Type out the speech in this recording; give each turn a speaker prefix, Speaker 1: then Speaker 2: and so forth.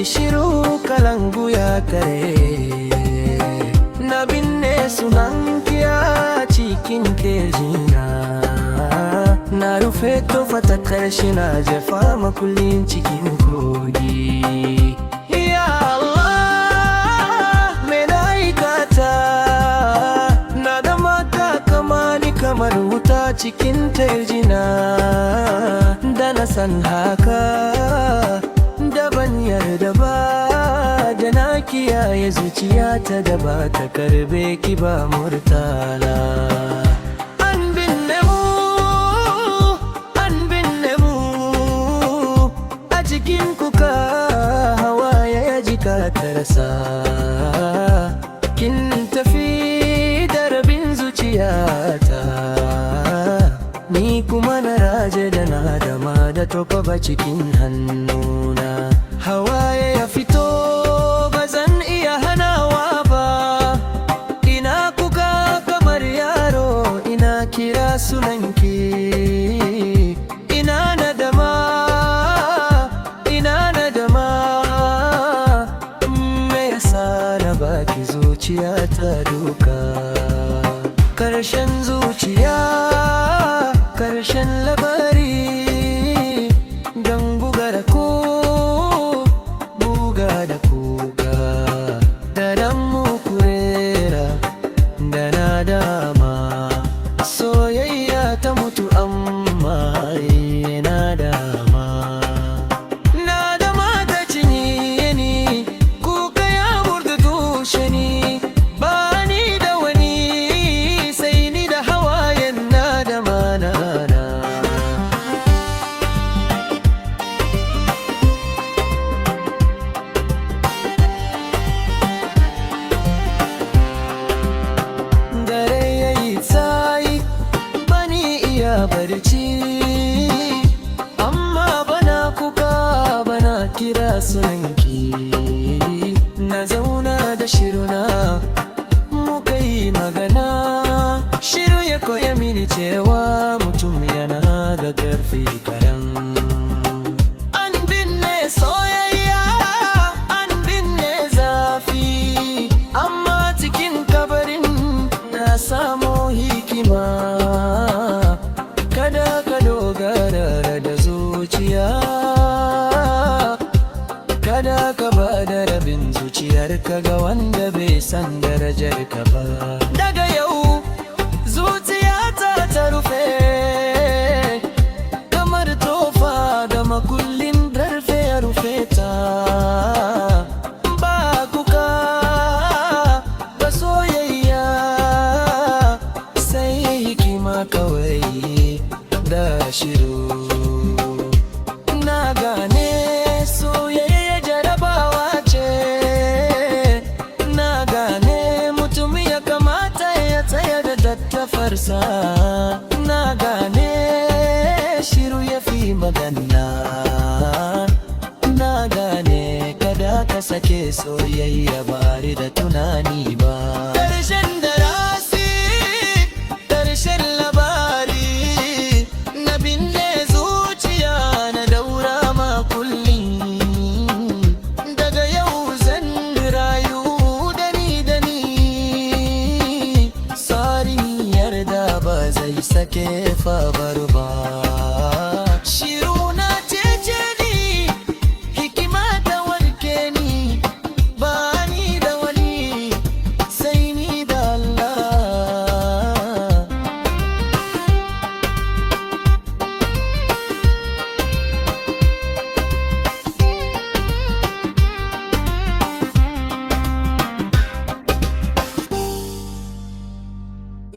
Speaker 1: Yi shiru, kalangu ya kare. Na binne sunanki a cikin kirjina. Na rufe tofa ta karshe, na jefa makullin cikin kogi. Ya Allah, me na aikata? Na da mata kama ni kamar wuta cikin kirjina. Da na san haka, da ban yarda ba. Da na kiyaye zuciyata, da ba ta karbe ki ba, Murtala. An binne mu, an binne mu a cikin kuka, hawaye ya jika tarsa. Kin tafi da rabin zuciyata, ni kuma na raje da na dama da tofa cikin hannuna. Hawaye ya fito, ba zan iya hanawa ba. Ina kuka kamar yaro, ina kira sunanki. Ina nadama, ina nadama. Me yasa na baki zuciyata duka? Karshen zuciya, karshen labari. Don buga da ku, buga da kuka. Da dan mukurera da nadama. Soyayya ta mutu, amma nadama, nadama ta cinye ni. Kuka ya murda tushe ni. Ba ni da wani sai ni da hawayen nadama na. Dare yayi tsayi, bani iya barci, amma bana kuka, bana kira sunanki. Na zauna da shiruna, muka yi magana. Shiru ya koya mini cewa mutum yana da ƙarfi kadan. An binne soyayya, an binne zafi, amma cikin kabarin na samu hikima. Kada ka dogara da zuciya. Kada ka ba da rabin zuciyarka ga wanda bai san darajar ka ba. Daga yau zuciyata ta rufe kamar tofa da makullin karfe ya rufe ta. Ba kuka ba, soyayya, sai hikima kawai da shiru. Na gane soyayya jarabawa ce. Na gane mutum ya kamata ya tsaya da tattafarsa. Na gane shiru ya fi magana. Na gane kada ka sake soyayya bari da tunani ba. Karshen da